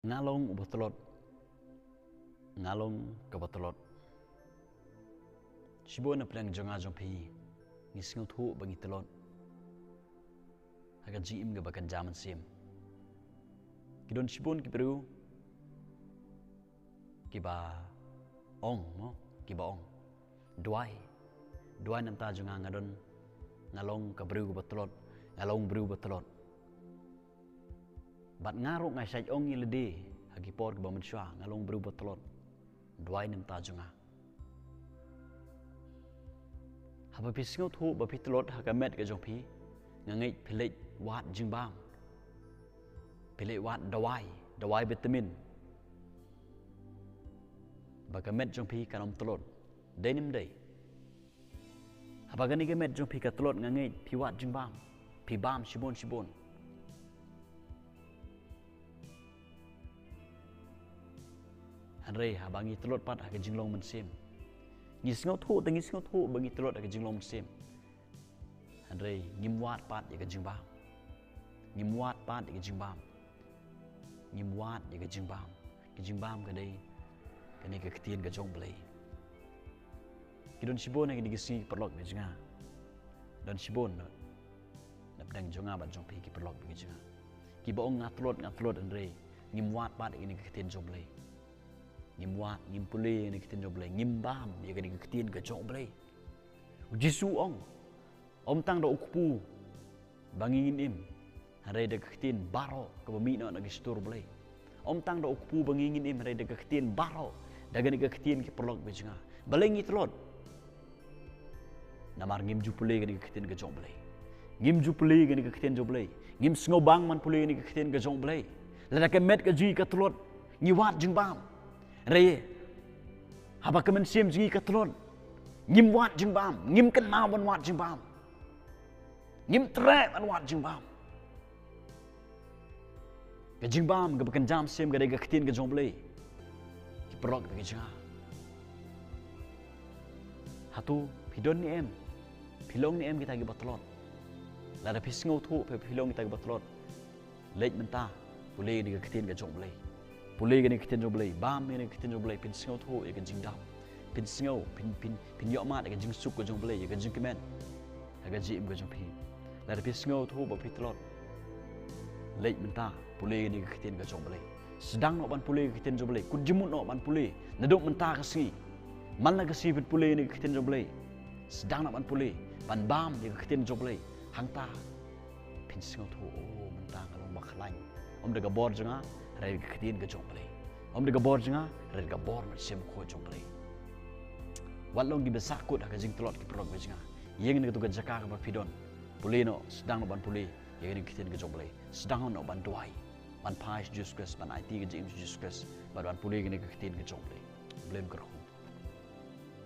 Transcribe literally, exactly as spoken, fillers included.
Nga long uba tlot. Nga long kaba tlot. Shibun na pdeng jong nga jong phi ngi sngewthuh ba ngi tlot ha ka jingim kaba kynja mynsiem. Ki don shibun ki briew kiba ong, mo, kiba ong, duwai, duwai na bynta jong nga, nga don, nga long ka briew kaba tlot, nga long briew ba tlot. Bad nga ruh nga shait ong ïa lade ha ki por kiba mynshuwa, nga long briew ba tlot. Duwai na bynta jong nga. Haba phi sngewthuh ba phi tlot ha ka met ka jong phi, nga ngeit phi leit wad jingbam. Phi leit wad dawai, dawai vitamin, ba ka met jong phi kan ym tlot. Dei ne ym dei? Haba kane ka met jong phi ka tlot, nga ngeit phi wad jingbam, phi bam shibun shibun. Hynrei haba ngi tlot pat ha ka jinglong mynsiem, ngi sngewthuh, te ngi sngewthuh ba ngi tlot ha ka jinglong mynsiem, hynrei ngim wad pat ïa ka jingbam. Ngim wad pat ïa ka jingbam. Ngim wad ïa ka jingbam. Ka jingbam ka dei kane ka ktien ka jong U Blei. Ki don shibun ha kine ki sngi, ki paralok bad ki jong nga. Don shibun na pdeng jong nga bad jong phi, ki paralok bad ki jong nga, kiba ong, nga tlot, nga tlot, hynrei ngim wad pat ïa kane ka ktien jong U Blei. Ngim wad, ngim pule ïa kane ka ktien jong U Blei, ngim bam ïa kane ka ktien ka jong U Blei. U Jisu u ong, ym tang da u kpu ba ngi ngin im, hynrei da ka ktien baroh kaba mih noh na ka shitur U Blei. Ym tang da u kpu ba ngi ngin im, hynrei da ka ktien baroh, da kane ka ktien, ki paralok bad ki jong nga. Balei ngi tlot? Namar ngim ju pule kane ka ktien ka jong U Blei. Ngim ju pule kane ka ktien jong U Blei. Ngim sngewbang ban pule kane ka ktien ka jong U Blei. Lada ka met ka jong ngi ka tlot, ngi wad jingbam. Hynrei haba ka mynsiem jong ngi ka tlot, ngim wad jingbam, ngim kynmaw ban wad jingbam. Ngim treh ban wad jingbam. Ka jingbam kaba kynja mynsiem ka dei ka ktien ka jong U Blei. Ki paralok bad ki jong nga, hato phi don ne em? Phi long ne em kita kiba tlot? Lada phi sngewthuh phi, phi long kita kiba tlot, leit mynta pule ïa kane ka ktien ka jong U Blei. Pule ïa kane ka ktien jong U Blei, bam ïa kane ka ktien jong U Blei, phin sngewthuh ïa ka jingdap. Phin sngew, phin, phin, phin ïohmad ïa ka jingsuk ka jong U Blei ha ka jingkmen, ha ka jingim ka jong phi. Lada phi sngewthuh ba phi tlot, leit mynta pule ïa kane ka ktien ka jong U Blei. Sdang noh ban pule ïa ka ktien jong U Blei. Kut jingmut noh ban pule naduh mynta ka sngi. Man la ka sngi phin pule ïa kane ka ktien jong U Blei. Sdang noh ban pule, ban bam ïa ka ktien jong U Blei. Hangta phin sngewthuh, oh, mynta nga long ba khlaiñ. Ym da ka bor jong nga, hynrei da ka ktien ka jong U Blei. Ym da ka bor jong nga, hynrei da ka bor mynsiem khuid jong U Blei. Wat long kiba sahkut ha ka jingtlot, ki paralok bad ki jong nga. Ïeng na kato ka jaka kaba phi don, pule noh, sdang noh ban pule ïa kane ka ktien ka jong U Blei. Sdang noh ban duwai, ban phai sha Jisu Khrist, ban aiti ka jingim sha Jisu Khrist, bad ban pule ïa kane ka ktien ka jong U Blei. U Blei un kyrkhu.